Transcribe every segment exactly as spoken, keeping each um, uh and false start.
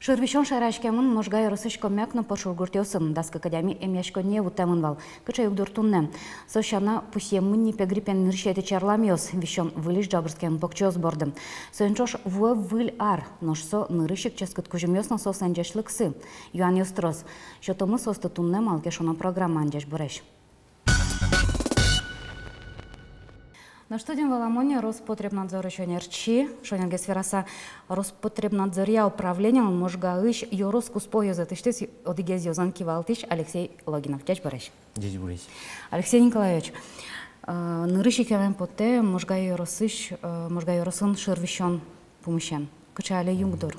Шыр висён шараськемын Можга ёросысь Комякно пор шургуртъёсын. Дас кык адями эмъяськонние вуттэмын вал. Кыӵе югдур туннэ? Со сяна, пусъемын ни пе гриппен нырысетӥ чарламъёс. Висён выльысь ӝабырскемын покчиос борды. Соин ӵош вуэ выль ар, нош со нырысь ик ческыт кузьымъёс но соослэн ӟечлыксы. Юанъёс трос. Сётомы соосты туннэ «Малы ке шуоно» программаын. Ӟечбуресь! Нош студиын валамон Роспотребнадзорысь ӧнерчи, шонергес вераса, Роспотребнадзоръя управлениялэн Можгаысь ёрос куспо ёзэтысьтыз одӥгез ёзон кивалтӥсь Алексей Логинов. Ӟечбуресь! Ӟечбуресь! Алексей Николаевич, э, нырысь ик юаме потэ Можга ёросысь, э, Можга ёросын шыр висён пумысен. Кыӵе али югдур?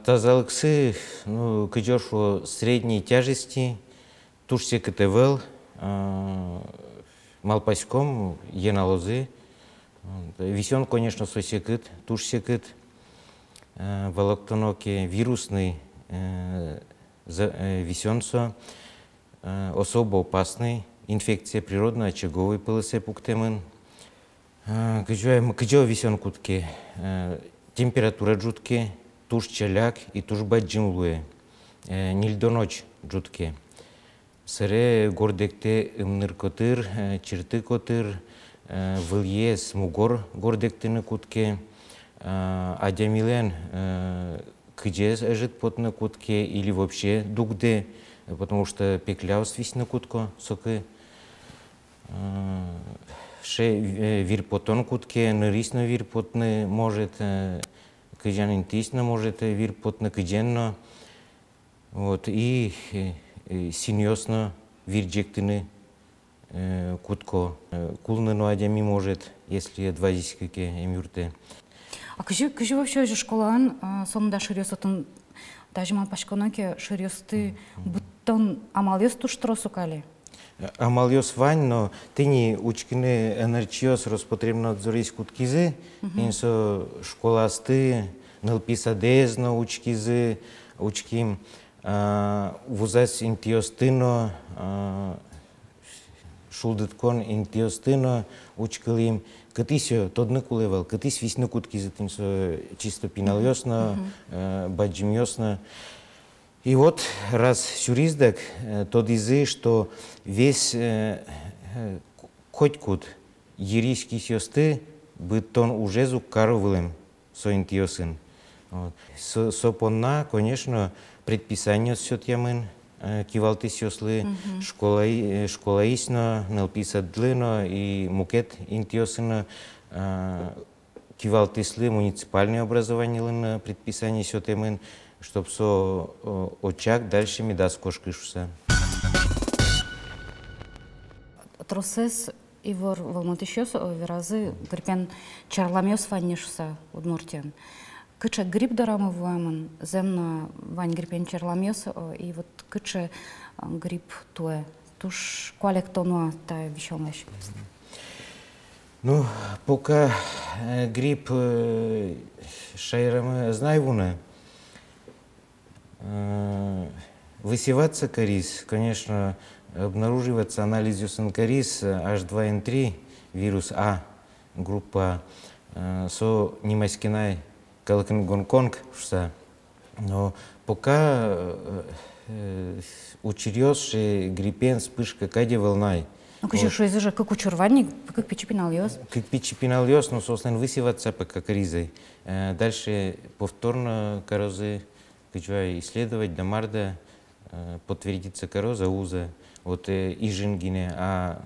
Тазалыксы, ну, кызьы шуо, средней тяжести, туж секыт ӧвӧл, э, малпаськом, йӧналозы. Висён, конечно, со секыт, туж секыт. Э, валэктоно ке, вирусный, э, за-, э, висён со, э, особо опасный инфекция, природно-очаговой пӧлысэ пуктэмын. А, кызьы, м, кызьы висён кутске, э, температура ӝутске, туж ӵаляк и туж бадӟым луэ, э, ньыльдон озь ӝутске. Сэре гордэктэ ымныр котыр, э, чырты котыр, э, вылӥез мугор гордэктыны кутске, э, адямилэн, э, кызез ӧжыт потыны кутске или вообще дугдэ, потому что пекляос висьыны кутско соку. Э, ше-, э, вирпотон кутске, нырысь но вирпотыны может, э, кызьы ке но интыысь но может, э, вирпотыны кызьы ке но. Вот, и, э, э, синъёс но вирӟектыны, э, кутско, э, кулыны но адями может, если ӧд вазиськы ке эмъюртэ. А кызьы, кызьы вообще озьы школаын, а, сомында шыръёс отын, тазьы малпаськоно ке, шыръёсты быдтон амалъёс туж трос ук али? Амалъёс вань, но тӥни учкыны ӧнерчиос Роспотребнадзорысь кутскизы, мгм, тӥни со школаосты, нылпи садэз но учкизы, учким, а, вузась интыосты но, а, шулдыткон интыосты но учкылӥм, кытысь, э, тодыны кулэ вал, кытысь висьыны кутскизы тӥни со чисто пиналъёс но, мгм, э, бадӟымъёс но. И вот раз сюриз дак, э, тодӥзы, что весь, э, э, к-, котькуд йырысь кисьёсты быдтон ужез уг каро вылэм со интыосын. Вот. Со, со понна, конечно, предписаниос сётъямын, э, кивалтӥсьёслы, мгм, школа-, э, школаысь но, нылпи садлы но и мукет интыосын но, э, кивалтӥсьлы, муниципальной образованилы но предписание сётэмын, чтоб со, э, очаг дальше медаз кошкы шуыса. Тросэз ивор вӧлмытӥсьёс, э, веразы, гриппен чарламъёс вань ни шуыса Удмуртиын. Кыӵе грипп дорамы вуэмын, зэм но вань гриппен чарламъёс, э, и вот кыӵе, э, грипп туэ? Туж куалектоно-а та висёнлэсь? Ну, пока, э, грипп, э, шаерамы ӧз на вуы ни. Э, высеваться кариз, конечно, обнаруживаться анализъёсын кариз, э, H два N три вирус А группа, э, со нимаське на ай калыкын Гонконг шуыса. Но пока, э, э, учыръёс сыӵе гриппен вспышка кадь ӧвӧл на ай. Ну, кызьы шуизы же, кык учыр вань ни, кык пичи пиналъёс. Кык пичи пиналъёс, но соослэн высеваться пока каризы. Э, дальше повторно карозы, кызьы ай исследовать да мар да, э, подтвердиться кароз-а, уз-а. Вот, э, Ижын гинэ, а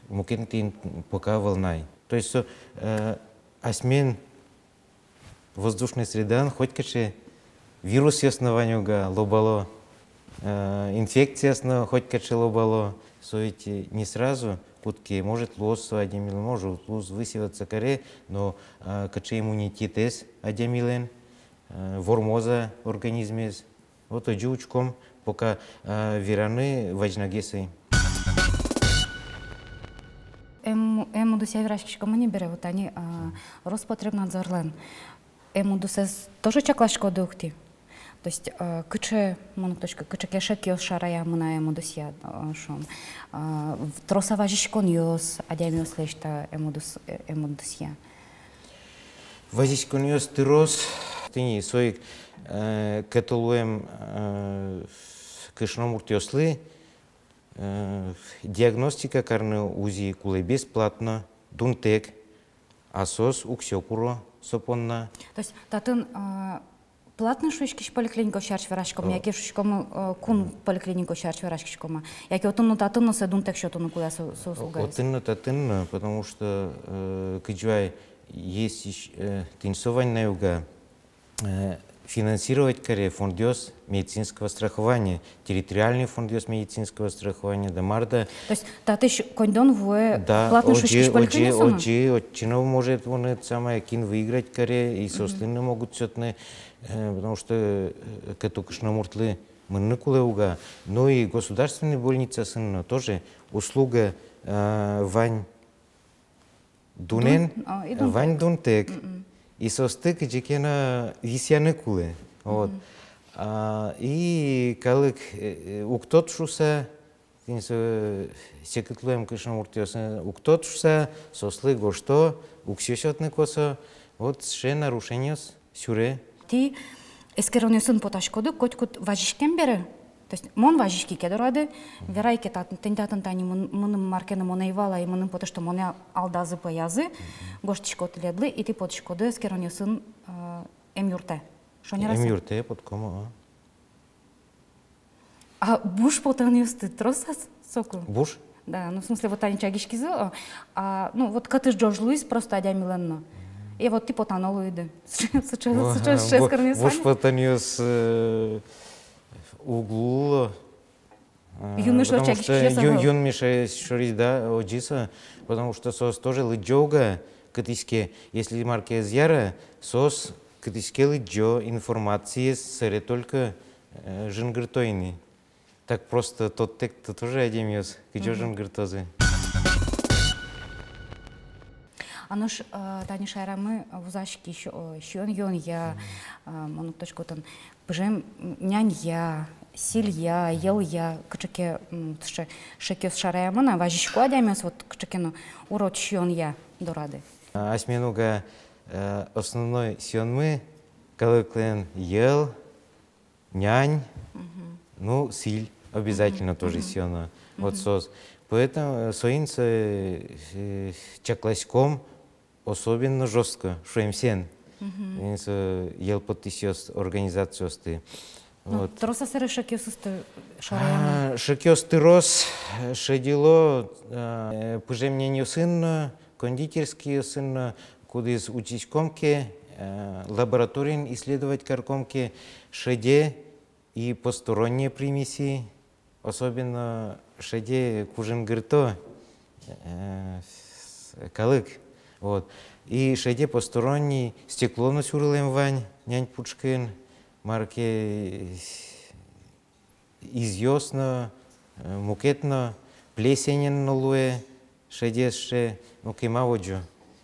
мукет интыын пока ӧвӧл на ай. То есть со, э, асьмелэн воздушной средаын хоть кыӵе вирусъёс но вань уга, лобало, э, инфекциос но хоть кыӵе лобало. Со ведь, э, не сразу кутске, может, луоз со адямилэн, может, луоз, высеваться каре, но, э, кыӵе иммунитетэз адямилэн, э, вормоз-а организмез. Вот озьы учком, пока, э, вераны вазьнагес ай. Эм, эм удысъя вераськиськом ини бере, вот ани, э, Роспотребнадзорлэн эм удысэз тоже чакласькоды ук тӥ? То есть, э, кыӵе, мон уг тодӥськы, кыӵе кешекъёс шараямын на эм удысъя, э, шуом, э, в-, трос-а вазиськонъёс адямиослэсь та эм удыс-, э, эм удысъя? Вазиськонъёс трос, Тӥни со ик, э, кӧто луэм, э, кышномуртъёслы, э, диагностика карыны, УЗИ кулэ бесплатно, дунтэк, а соос уксё куро со понна. То есть татын, э, платной шуиськись поликлиникаос сярысь вераськом, э, яке шуиськом, э, кун поликлиникаос сярысь вераськиськом-а? Яке отын но, татын но сое дунтэк сётыны кулэ-а со, со услугаез? Отын но, татын но, потому что, э, кыӵе ай есть ещё, э, тӥни со вань на уга, э, финансировать каре фондъёс медицинского страхования, территориальный фондъёс медицинского страхования, да мар да. То есть татысь коньдон вуэ, да, платной шуиськись поликлиникаосын? Озьы, озьы, отчы но может вуыны самое, кин выиграть каре, и соослы но могут сётыны, э, потому что, э, кӧто кышномуртлы мыныны кулэ уга. Ну и государственной больницаосын но тоже услуга, э, вань дунэн, дун-, а, и дунтэк. Вань дунтэк. Мгм. И соосты кызьы ке но висъяны кулэ. Вот. Мгм. А, и калык, э, э, уг тод шуса, тӥни со, э, секыт луэм кышномуртъёсын, уг тод шуса, соослы гожто, уксё сётыны косо. Вот сыӵе нарушениос сюре. Тӥ эскеронъёсын потаськоды котькуд вазиськем бере? То есть мон вазиськи ке дорады, верай ке, тат-, тӥни татын тани мын-, мыным мар ке но мон ӧй вала, и мыным потэ, что монэ алдазы, пӧязы, гожтӥсько тӥледлы, и тӥ потӥськоды эскеронъёсын, э, эмъюртэ. Шонер-а со? Эмъюртэ потӥськом, а. А буш потонъёсты трос-а соку? Буш? Да, ну, в смысле, вот тани чагиськизы, о, а, ну, вот кӧтыз ӝож луиз просто адямилэн но. И вот тӥ потано луиды. Сыӵе, сыӵе, сыӵе, сыӵе эскеронъёс вань-а? Буш потонъёс, э, уг луыло. Э, юнме шоры чагиськиз-а со? Юнме шоры, да, озьы со, потому что соос тоже лыдӟо уга кытысь ке, если мар ке ӧз яра, соос кытысь ке лыдӟо информациез, собере только, э, жингырто ини. Так просто тодтэк-то тоже адямиос кызьы жингыртозы. А нош, э, тани шаерамы вузаськись, о, сиён-юонъя, э, мон уг тодӥськы, отын пыжем нянья, сӥлья, йӧлъя, кыӵе ке, м, сыӵе шекъёс шараямын-а, вазисько адямиос вот кыӵе ке но урод сиёнъя дорады? А, асьмелэн уга, э, основной сиёнмы калыклэн йӧл, нянь, ну, сӥль обязательно тоже сиёно. Вот соос. Поэтому, э, соин со, э, чакласьком особенно жёстко, шуэмсен. Соин со йӧл поттӥсьёс, организациосты. Ну, вот. Трос-а сэре шекъёсысты шараямын? А, шекъёс трос, шедьыло, э, пыжем няньёсын но, кондитерскийёсын но, кудӥз утиськом ке, э, лабораториын исследовать карком ке, шеде и посторонние примеси, особенно шеде, ку жингырто, э, с-, калык. Вот. И шеде посторонний, стекло но сюрылэм вань нянь пушкын, мар ке, изъёс но, э, мукет но, плесенен но луэ, шедьыса, ну, кема водзё.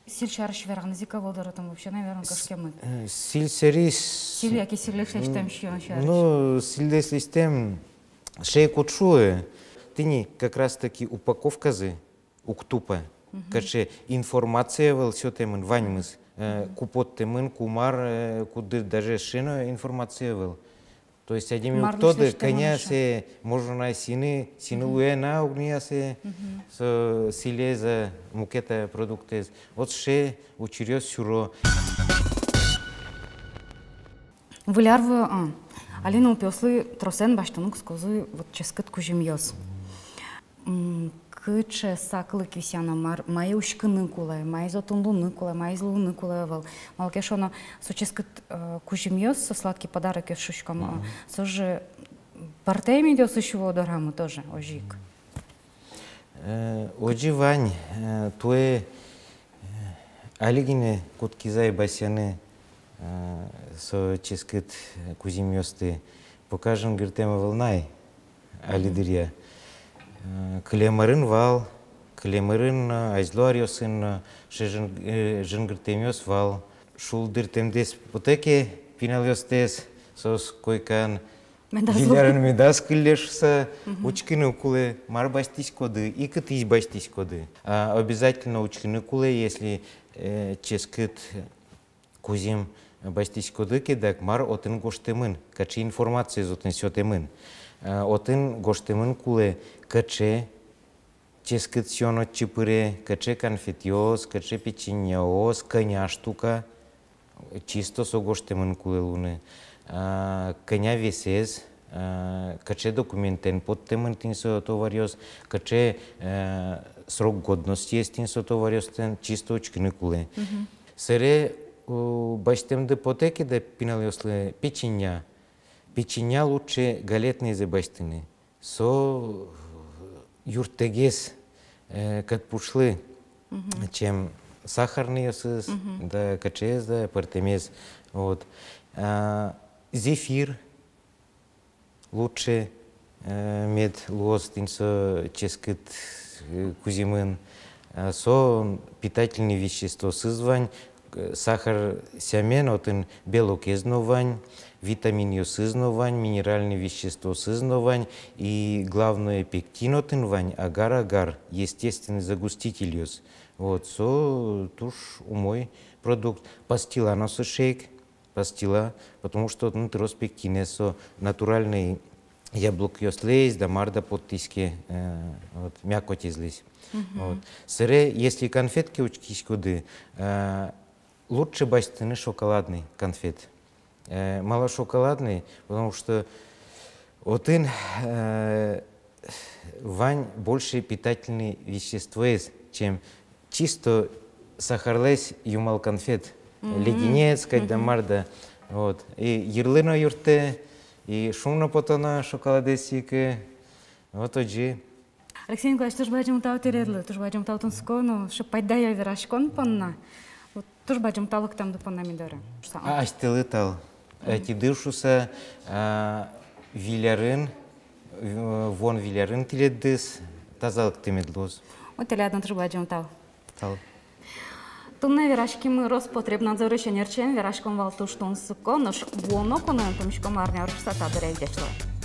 Сӥль сярысь веранэз ик ӧвӧл дыр отын вообще, наверно, кышкемыт. Э, сӥль сярысь. Сӥль яке сӥльлэсь лэсьтэм сиён сярысь. Ну, сӥльлэсь лэсьтэм, сыӵе ик уд шуы. Тӥни как раз-таки упаковказы уг тупа. Кыӵе информация ӧвӧл сётэмын, ваньмыз. Э, ку поттэмын, ку мар, э, кудӥз даже сыӵе но информация ӧвӧл. То есть адями уг тоды, кӧня сое можно сиыны, сиыны луэ на уг ни-а сое, со сӥлез-а, мукет-а продуктэз. Вот сыӵе учыръёс сюро. Выль ар вуэ, а. Али нылпиослы тросэн басьтыны кутскозы вот ческыт кузьымъёс. М, кыӵе саклык висъяно, мар-, мае учкыны кулэ, маиз отын луыны кулэ, маиз луыны кулэ ӧвӧл. Малы ке шуоно, со ческыт, э, кузьымъёс, со сладкий подарокъёс шуиськом, э, со же пӧртэм интыосы сюро дорамы тоже, озьы ик. Э, озьы вань, э, туэ, э, али гинэ кутскизы ай басьяны, э, со ческыт, э, кузьымъёсты, пока жингыртэм ӧвӧл на ай. Али дыръя. Э, кылем арын вал, кылем арын но, азьло аръёсын но, сыӵе жин-, э, жингыртэмъёс вал. Шулдыртэмдэс потэ ке, пиналъёстэс, соос койкаын выль арын медаз кылле шуса, учкыны кулэ, мар басьтӥськоды, и кытысь басьтӥськоды. А обязательно учкыны кулэ, если, э, ческыт кузьым Басьтӥськоды ке дак, мар отын гожтэмын, кыӵе информациез отын сётэмын. Э, отын гожтэмын кулэ, кыӵе ческыт сиён отчы пыре, кыӵе конфетъёс, кыӵе печеньеос, кӧня штука, чисто со гожтэмын кулэ луыны. А, кӧня весэз, а, кыӵе документэн поттэмын тӥни со товаръёс, кыӵе, э, срок годностиез тӥни со товаръёслэн, чисто учкыны кулэ. Мгм. Сэре, у, басьтэмды потэ ке да пиналъёслы печенья, печенья лучше галетнойзэ басьтыны. Со, э, юрттэгес, э, кӧтпушлы, мгм, чем сахарнойёсыз, мгм, да кыӵеез да пӧртэмез. Вот. А, зефир лучше, э, мед луоз тӥни со ческыт, э, кузьымын. А, со питательной веществоосыз вань, э, сахар сямен отын белокез но вань, витаминъёсыз но вань, минеральной веществоосыз но вань, и главное, пектин отын вань, агар-агар, естественный загустительёс. Вот, со туж умой продукт. Пастила но сыӵе ик, пастила, потому что отын трос пектинэз, со натуральной яблокъёслэсь да мар да поттӥське, э, вот, мякотезлэсь. Мгм. Вот. Сэре, если конфет ке учкиськоды, э, лучше басьтыны шоколадный конфет. Э, малы шоколадный? Потому что отын, э, вань больше питательной веществоез, чем чисто сахарлэсь юмал конфет. Мгм. Леденец кадь да, мгм, мар да. Вот. И йырлы но юрттэ, и шум но потэ на шоколадэз ик. Вот озьы. Алексей Николаевич, туж бадӟым тау тӥледлы, туж бадӟым тау тунсыко но сыӵе пайдаё вераськон понна. Вот, туж бадӟым тау лыктэмды понна ми доры. А, асьтэлы тау. Мгм. Ӧтиды шуыса, а, вилярын, в-, вуон вилярын тӥледыз тазалыкты мед луоз. Вот, тӥляд но туж бадӟым тау. Тау. Туннэ вераськимы Роспотребнадзорысь ӧнерчиен, вераськон вал туж тунсыко, нош вуоно куноын пумиськом арня ортчыса та дыре. Ӟеч луэ.